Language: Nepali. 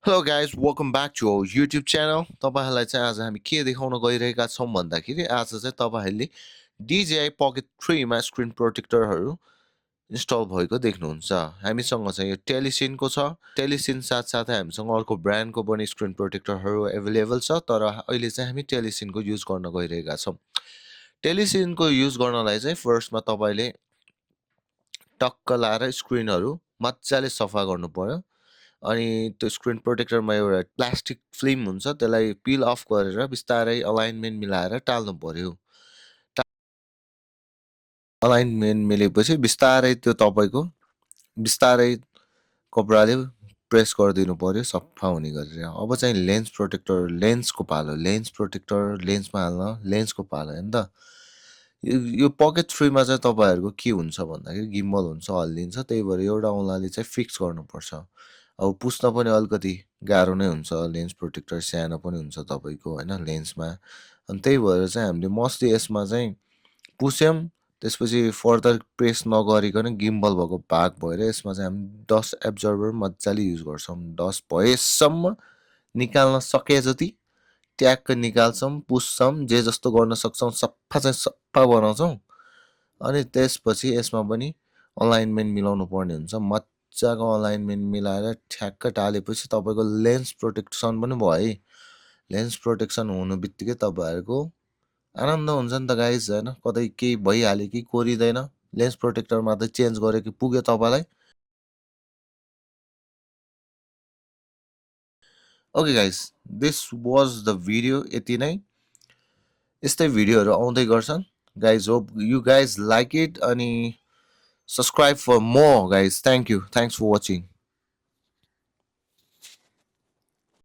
Hello guys, welcome back to our YouTube channel. तपाईहरुलाई चाहिँ आज हामी के देखाउन गइरहेका छौं भन्दाखेरि आज चाहिँ तपाईहरुले DJI Pocket 3 मा स्क्रिन प्रोटेक्टरहरु इन्स्टल भएको देख्नुहुन्छ। हामीसँग चाहिँ यो टेलिसिन को छ। टेलिसिन साथसाथै हामीसँग अर्को ब्रान्डको पनि स्क्रिन प्रोटेक्टरहरु अवेलेबल छ, तर अहिले चाहिँ हामी टेलिसिन को युज गर्न गइरहेका छौं। टेलिसिन को युज गर्नलाई चाहिँ फर्स्टमा तपाईले टक्क लाएर स्क्रिनहरु मज्जाले सफा गर्नु पर्यो। अनि त्यो स्क्रिन प्रोटेक्टरमा एउटा प्लास्टिक फिल्म हुन्छ, त्यसलाई पिल अफ गरेर बिस्तारै अलाइनमेन्ट मिलाएर टाल्नु पर्यो। अलाइनमेन्ट मिलेपछि बिस्तारै त्यो तपाईको बिस्तारै कपडाले प्रेस गरिदिनु पर्यो सफा हुने गरेर। अब चाहिँ लेन्स प्रोटेक्टर, लेन्सको पालो। लेन्स प्रोटेक्टर लेन्समा हाल्न, लेन्सको पालो हैन त। यो पकेट 3 मा चाहिँ तपाईहरुको के हुन्छ भन्दाखेरि गिम्बल हुन्छ, हल्लिन्छ, त्यही भएर एउटा औंलाले चाहिँ फिक्स गर्नुपर्छ। अब पुस्न पनि अलिकति गाह्रो नै हुन्छ, लेन्स प्रोटेक्टर सानो पनि हुन्छ तपाईको हैन लेन्समा। अनि त्यही भएर चाहिँ हामीले मस्टली यसमा चाहिँ पुस्यौं, त्यसपछि फर्दर प्रेस नगरिकन गिम्बल भएको भाग भएर यसमा चाहिँ हामी डस्ट एब्जर्बर मज्जाले युज गर्छौं। डस्ट भएसम्म निकाल्न सके जति ट्याक्क निकाल्छौं, पुस्छौं, जे जस्तो गर्न सक्छौं सफा चाहिँ सफा बनाउँछौं। अनि त्यसपछि यसमा पनि अलाइनमेन्ट मिलाउनु पर्ने हुन्छ। मज्जाको अलाइनमेन्ट मिलाएर ठ्याक्क टालेपछि तपाईको लेन्स प्रोटेक्सन पनि भयो है। लेन्स प्रोटेक्सन हुनु बित्तिकै तपाईहरुको आनन्द हुन्छ नि त गाइज हैन। कतै केही भइहाल्यो कि कोरिदैन, लेन्स प्रोटेक्टर मात्रै चेन्ज गर्यो कि पुग्यो तपाईलाई। Okay guys, this was the video. यति नै। यस्तै भिडियोहरु आउँदै गर्छन्। Guys, hope you guys like it अनि subscribe for more guys. Thank you. Thanks for watching.